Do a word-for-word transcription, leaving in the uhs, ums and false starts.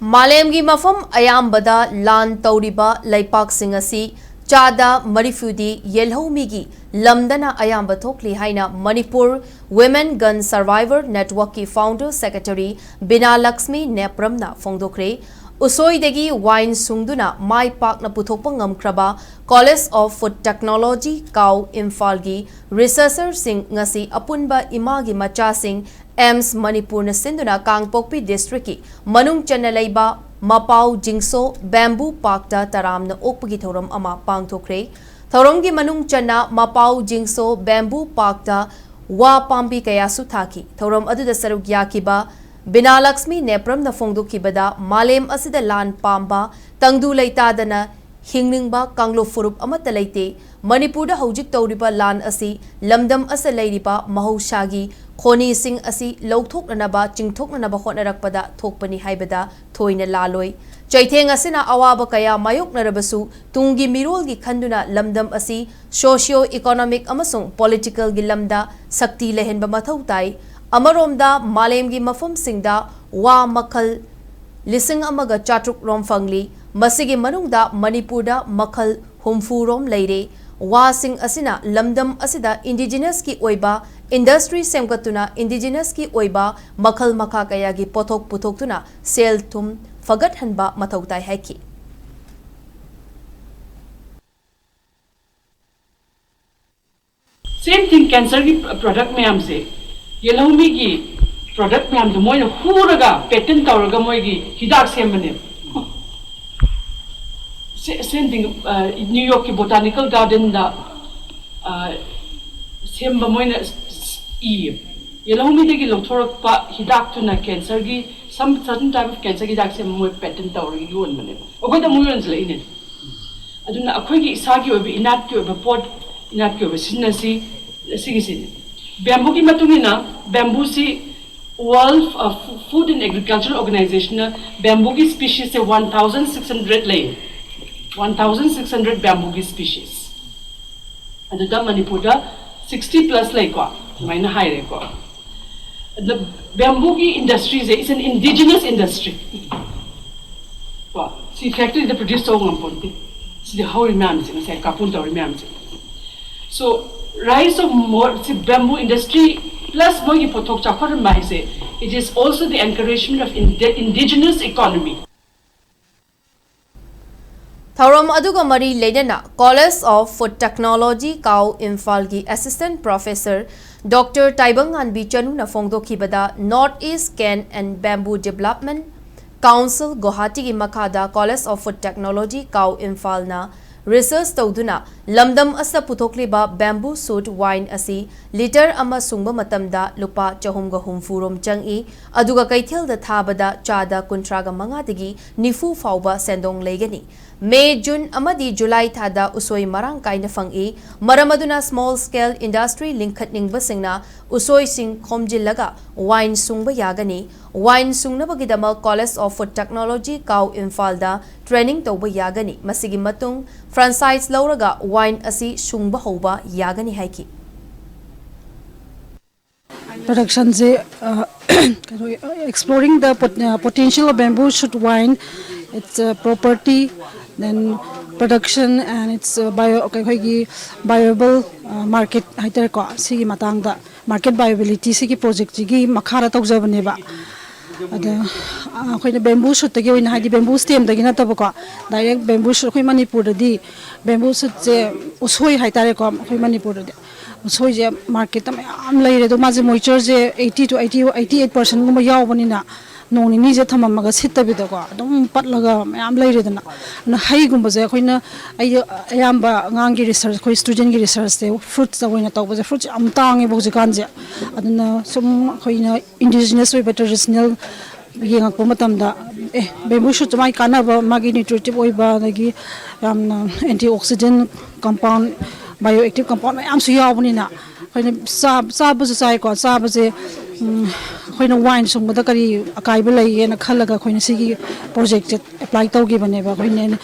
ꯃꯥꯂꯦꯝꯒꯤ ꯃꯐꯝ ꯑꯌꯥꯝꯕꯗ ꯂꯥꯟ ꯇꯧꯔꯤꯕ ꯂꯩꯄꯥꯛꯁꯤꯡ ꯑꯁꯤ ꯆꯥꯗ ꯃꯔꯤꯐꯨꯗꯤ ꯌꯦꯜꯍꯧꯃꯤꯒꯤ ꯂꯝꯗꯅ ꯑꯌꯥꯝꯕ ꯊꯣꯛꯂꯤ ꯍꯥꯏꯅ ꯃꯅꯤꯄꯨꯔ Women Gun Survivor Networkꯀꯤ founder secretary ꯕꯤꯅꯥ ꯂꯛꯁꯃꯤ ꯅꯦꯄ꯭ꯔꯝꯅ ꯐꯣꯡꯗꯣꯛꯈ꯭ꯔꯦ꯫ ꯎꯁꯣꯏꯗꯒꯤ ꯋꯥꯏꯟ ꯁꯨꯡꯗꯨꯅ ꯃꯥꯏ ꯄꯥꯛꯅ ꯄꯨꯊꯣꯛꯄ ꯉꯝꯈ꯭ꯔꯕ College of Food Technology, ꯀꯥꯎ, ꯏꯝꯐꯥꯜꯒꯤ researcherꯁꯤꯡ ꯉꯁꯤ ꯑꯄꯨꯟꯕ ꯏꯃꯥꯒꯤ ꯃꯆꯥꯁꯤꯡ ꯑꯦꯝꯁ ꯃꯅꯤꯄꯨꯔꯅ ꯁꯤꯟꯗꯨꯅ ꯀꯥꯡꯄꯣꯛꯄꯤ districtꯀꯤ ꯃꯅꯨꯡ ꯆꯟꯅ ꯂꯩꯕ ꯃꯄꯥꯎ ꯖꯤꯡꯁꯣ bamboo parkꯇ ꯇꯔꯥꯝꯅ ꯑꯣꯛꯄꯒꯤ ꯊꯧꯔꯝ ꯑꯃ ꯄꯥꯡꯊꯣꯛꯈ꯭ꯔꯦ꯫ ꯊꯧꯔꯝꯒꯤ ꯃꯅꯨꯡ ꯆꯟꯅ ꯃꯄꯥꯎ ꯖꯤꯡꯁꯣ bamboo parkꯇ ꯋꯥ ꯄꯥꯝꯕꯤ ꯀꯌꯥꯁꯨ ꯊꯥꯈꯤ꯫ ꯊꯧꯔꯝ ꯑꯗꯨꯗ ꯁꯔꯨꯛ ꯌꯥꯈꯤꯕ ꯕꯤꯅꯥ ꯂꯛꯁꯃꯤ ꯅꯦꯄ꯭ꯔꯝꯅ ꯐꯣꯡꯗꯣꯛꯈꯤꯕꯗ, ꯃꯥꯂꯦꯝ ꯑꯁꯤꯗ ꯂꯥꯟ ꯄꯥꯝꯕ, ꯇꯪꯗꯨ ꯂꯩꯇꯥꯗꯅ ꯍꯤꯡꯅꯤꯡꯕ ꯀꯥꯡꯂꯨꯞ ꯐꯨꯔꯨꯞ ꯑꯃꯠꯇ ꯂꯩꯇꯦ꯫ ꯃꯅꯤꯄꯨꯔꯗ ꯍꯧꯖꯤꯛ ꯇꯧꯔꯤꯕ ꯂꯥꯟ ꯑꯁꯤ ꯂꯝꯗꯝ ꯑꯁꯤꯗ ꯂꯩꯔꯤꯕ ꯃꯍꯧꯁꯥꯒꯤ ꯈꯣꯅꯤꯁꯤꯡ ꯑꯁꯤ ꯂꯧꯊꯣꯛꯅꯅꯕ, ꯆꯤꯡꯊꯣꯛꯅꯅꯕ ꯍꯣꯠꯅꯔꯛꯄꯗ ꯊꯣꯛꯄꯅꯤ ꯍꯥꯏꯕꯗ ꯊꯣꯏꯅ ꯂꯥꯜꯂꯣꯏ꯫ ꯆꯩꯊꯦꯡ ꯑꯁꯤꯅ ꯑꯋꯥꯕ ꯀꯌꯥ ꯃꯥꯌꯣꯛꯅꯔꯕꯁꯨ, ꯇꯨꯡꯒꯤ ꯃꯤꯔꯣꯜꯒꯤ ꯈꯟꯗꯨꯅ ꯂꯝꯗꯝ ꯑꯁꯤ socio economic ꯑꯃꯁꯨꯡ politicalꯒꯤ ꯂꯝꯗ ꯁꯛꯇꯤ ꯂꯩꯍꯟꯕ ꯃꯊꯧ ꯇꯥꯏ꯫ ꯑꯃꯔꯣꯝꯗ, ꯃꯥꯂꯦꯝꯒꯤ ꯃꯐꯝꯁꯤꯡꯗ ꯋꯥ ꯃꯈꯜ ꯂꯤꯁꯤꯡ ꯑꯃꯒ ꯆꯥꯇ꯭ꯔꯨꯛ ꯔꯣꯝ ꯐꯪꯂꯤ꯫ ꯃꯁꯤꯒꯤ ꯃꯅꯨꯡꯗ ꯃꯅꯤꯄꯨꯔꯗ ꯃꯈꯜ ꯍꯨꯝꯐꯨ ꯔꯣꯝ ꯂꯩꯔꯦ꯫ ꯋꯥꯁꯤꯡ ꯑꯁꯤꯅ ꯂꯝꯗꯝ ꯑꯁꯤꯗ indigenousꯀꯤ ꯑꯣꯏꯕ industry ꯁꯦꯝꯒꯠꯇꯨꯅ indigenousꯀꯤ ꯑꯣꯏꯕ ꯃꯈꯜ ꯃꯈꯥ ꯀꯌꯥꯒꯤ ꯄꯣꯠꯊꯣꯛ ꯄꯨꯊꯣꯛꯇꯨꯅ ꯁꯦꯜ ꯊꯨꯝ ꯐꯒꯠꯍꯟꯕ ꯃꯊꯧ ꯇꯥꯏ ꯍꯥꯏꯈꯤ꯫ Same thing, cancerꯒꯤ product ꯃꯌꯥꯝꯁꯦ, ꯌꯦꯜꯍꯧꯃꯤꯒꯤ product ꯃꯌꯥꯝꯗꯣ ꯃꯣꯏꯅ ꯍꯨꯔꯒ patent ꯇꯧꯔꯒ ꯃꯣꯏꯒꯤ ꯍꯤꯗꯥꯛ ꯁꯦꯝꯕꯅꯦꯕ꯫ Same thing, New Yorkꯀꯤ Botanical Gardenꯗ ꯁꯦꯝꯕ ꯃꯣꯏꯅ ꯏꯌꯦ꯫ ꯌꯦꯜꯍꯧꯃꯤꯗꯒꯤ ꯂꯧꯊꯣꯔꯛꯄ ꯍꯤꯗꯥꯛꯇꯨꯅ cancerꯒꯤ, some certain type of cancer ꯍꯤꯗꯥꯛ ꯁꯦꯝꯕ ꯃꯣꯏ patent ꯇꯧꯔꯒ ꯌꯣꯟꯕꯅꯦꯕ꯫ ꯑꯩꯈꯣꯏꯗ ꯑꯃꯨꯛ ꯌꯣꯟꯁꯤꯜꯂꯛꯏꯅꯦ꯫ ꯑꯗꯨꯅ ꯑꯩꯈꯣꯏꯒꯤ ꯏꯁꯥꯒꯤ ꯑꯣꯏꯕ ꯏꯅꯥꯠꯀꯤ ꯑꯣꯏꯕ ꯄꯣꯠ, ꯏꯅꯥꯠꯀꯤ ꯑꯣꯏꯕ ꯁꯤꯖꯤꯟꯅꯁꯤ, ꯑꯁꯤꯒꯤꯁꯤꯅꯤ꯫ Bambooꯒꯤ ꯃꯇꯨꯡ ꯏꯟꯅ, bambooꯁꯤ World Food and Agriculture Organizationꯅ bambooꯒꯤ speciesꯁꯦ one thousand six hundred ꯂꯩ꯫ One thousand six hundred bambooꯒꯤ species꯫ ꯑꯗꯨꯗ ꯃꯅꯤꯄꯨꯔꯗ sixty plus ꯂꯩꯀꯣ, ꯑꯗꯨꯃꯥꯏꯅ ꯍꯥꯏꯔꯦꯀꯣ꯫ ꯑꯗ bambooꯒꯤ industryꯁꯦ is an indigenous industry꯫ ꯀꯣ, ꯁꯤ ꯐꯦꯛꯇꯔꯤꯗ ꯄ꯭ꯔꯣꯗ꯭ꯌꯨꯁ ꯇꯧꯕ ꯉꯝꯄꯣꯟꯇꯦ꯫ ꯁꯤꯗꯤ ꯍꯧꯔꯤ ꯃꯌꯥꯝꯁꯦ, ꯉꯁꯥꯏ ꯀꯥꯔꯄꯨꯟ ꯇꯧꯔꯤ ꯃꯌꯥꯝꯁꯦ꯫ So, rise of more, ꯁꯤ bamboo industry plus ꯃꯣꯏꯒꯤ ꯄꯣꯠꯊꯣꯛ ꯆꯥꯎꯈꯠꯍꯟꯕ ꯍꯥꯏꯁꯦ, it is also the encouragement of indi- indigenous economy. ꯊꯧꯔꯝ ꯑꯗꯨꯒ ꯃꯔꯤ ꯂꯩꯅꯅ College of Food Technology ꯀꯥꯎ ꯏꯝꯐꯥꯜꯒꯤ Assistant Professor Doctor ꯇꯥꯏꯕꯪꯉꯥꯟꯕꯤ ꯆꯅꯨꯅ ꯐꯣꯡꯗꯣꯛꯈꯤꯕꯗ, North East Cane and Bamboo Development Council ꯒꯨꯋꯥꯍꯥꯇꯤꯒꯤ ꯃꯈꯥꯗ College of Food Technology ꯀꯥꯎ ꯏꯝꯐꯥꯜꯅ research ꯇꯧꯗꯨꯅ ꯂꯝꯗꯝ ꯑꯁꯤꯗ ꯄꯨꯊꯣꯛꯂꯤꯕ bamboo shoot wine ꯑꯁꯤ litre ꯑꯃ ꯁꯨꯡꯕ ꯃꯇꯝꯗ ꯂꯨꯄꯥ ꯆꯍꯨꯝꯒ ꯍꯨꯝꯐꯨ ꯔꯣꯝ ꯆꯪꯏ, ꯑꯗꯨꯒ ꯀꯩꯊꯦꯜꯗ ꯊꯥꯕꯗ ꯆꯥꯗ ꯀꯨꯟꯊ꯭ꯔꯥꯒ ꯃꯉꯥꯗꯒꯤ ꯅꯤꯐꯨ ꯐꯥꯎꯕ ꯁꯦꯟꯗꯣꯡ ꯂꯩꯒꯅꯤ꯫ ꯃꯦ, ꯖꯨꯟ ꯑꯃꯗꯤ ꯖꯨꯂꯥꯏ ꯊꯥꯗ ꯎꯁꯣꯏ ꯃꯔꯥꯡ ꯀꯥꯏꯅ ꯐꯪꯏ꯫ ꯃꯔꯝ ꯑꯗꯨꯅ small scale industry ꯂꯤꯡꯈꯠꯅꯤꯡꯕꯁꯤꯡꯅ ꯎꯁꯣꯏꯁꯤꯡ ꯈꯣꯝꯖꯤꯜꯂꯒ wine ꯁꯨꯡꯕ ꯌꯥꯒꯅꯤ꯫ Wine ꯁꯨꯡꯅꯕꯒꯤꯗꯃꯛ College of Food Technology ꯀꯥꯎ ꯏꯝꯐꯥꯜꯗ training ꯇꯧꯕ ꯌꯥꯒꯅꯤ꯫ ꯃꯁꯤꯒꯤ ꯃꯇꯨꯡ franchise ꯂꯧꯔꯒ wine ꯑꯁꯤ ꯁꯨꯡꯕ ꯍꯧꯕ ꯌꯥꯒꯅꯤ ꯍꯥꯏꯈꯤ꯫ Production ꯁꯦ, ꯀꯩꯅꯣ, exploring the pot- potential of bamboo shoot wine, its property, then production and its bio ꯑꯩꯈꯣꯏꯒꯤ viable market ꯍꯥꯏꯇꯥꯔꯦꯀꯣ꯫ ꯁꯤꯒꯤ ꯃꯇꯥꯡꯗ market viability ꯁꯤꯒꯤ project ꯁꯤꯒꯤ ꯃꯈꯥꯗ ꯇꯧꯖꯕꯅꯦꯕ꯫ ꯑꯗ ꯑꯩꯈꯣꯏꯅ bamboo shoot ꯇꯒꯤ ꯑꯣꯏꯅ, ꯍꯥꯏꯗꯤ bamboo stem ꯗꯒꯤ ꯅꯠꯇꯕꯀꯣ, direct bamboo shoot ꯑꯩꯈꯣꯏ ꯃꯅꯤꯄꯨꯔꯗꯗꯤ bamboo shoot ꯁꯦ ꯎꯁꯣꯏ ꯍꯥꯏꯇꯥꯔꯦꯀꯣ, ꯑꯩꯈꯣꯏ ꯃꯅꯤꯄꯨꯔꯗꯗꯤ ꯎꯁꯣꯏꯁꯦ market ꯇ ꯃꯌꯥꯝ ꯂꯩꯔꯦ꯫ ꯑꯗꯣ ꯃꯥꯁꯦ moisture say eighty to eighty, eighty eight percent ꯒꯨꯝꯕ ꯌꯥꯎꯕꯅꯤꯅ ꯅꯣꯡ ꯅꯤꯅꯤꯁꯦ ꯊꯝꯃꯝꯃꯒ ꯁꯤꯠꯇꯕꯤꯗꯀꯣ ꯑꯗꯨꯝ ꯄꯠꯂꯒ ꯃꯌꯥꯝ ꯂꯩꯔꯦꯗꯅ꯫ ꯑꯗꯨꯅ ꯍꯩꯒꯨꯝꯕꯁꯦ ꯑꯩꯈꯣꯏꯅ, ꯑꯩ ꯑꯌꯥꯝꯕ ꯑꯉꯥꯡꯒꯤ research, ꯑꯩꯈꯣꯏ student ꯒꯤ research ꯁꯦ fruits ꯇ ꯑꯣꯏꯅ ꯇꯧꯕꯁꯦ, fruits ꯁꯦ ꯌꯥꯝ ꯇꯥꯡꯉꯦꯕ ꯍꯧꯖꯤꯛꯀꯥꯟꯁꯦ꯫ ꯑꯗꯨꯅ ꯁꯨꯝ ꯑꯩꯈꯣꯏꯅ indigenous ꯑꯣꯏꯕ traditional ꯌꯦꯡꯉꯛꯄ ꯃꯇꯝꯗ, ꯑꯦ, bamboo shoot ꯁꯦ ꯃꯥꯒꯤ ꯀꯥꯟꯅꯕ, ꯃꯥꯒꯤ nutritive ꯑꯣꯏꯕ, ꯑꯗꯒꯤ ꯌꯥꯝꯅ antioxidant compound, bioactive compound ꯃꯌꯥꯝꯁꯨ ꯌꯥꯎꯕꯅꯤꯅ ꯑꯩꯈꯣꯏꯅ ꯆꯥ- ꯆꯥꯕꯁꯨ ꯆꯥꯏꯀꯣ꯫ ꯆꯥꯕꯁꯦ ꯑꯩꯈꯣꯏꯅ wine ꯁꯨꯡꯕꯗ ꯀꯔꯤ ꯑꯀꯥꯏꯕ ꯂꯩꯒꯦꯅ ꯈꯜꯂꯒ ꯑꯩꯈꯣꯏꯅ ꯁꯤꯒꯤ project ꯁꯦ apply ꯇꯧꯈꯤꯕꯅꯦꯕ꯫ ꯑꯩꯈꯣꯏꯅ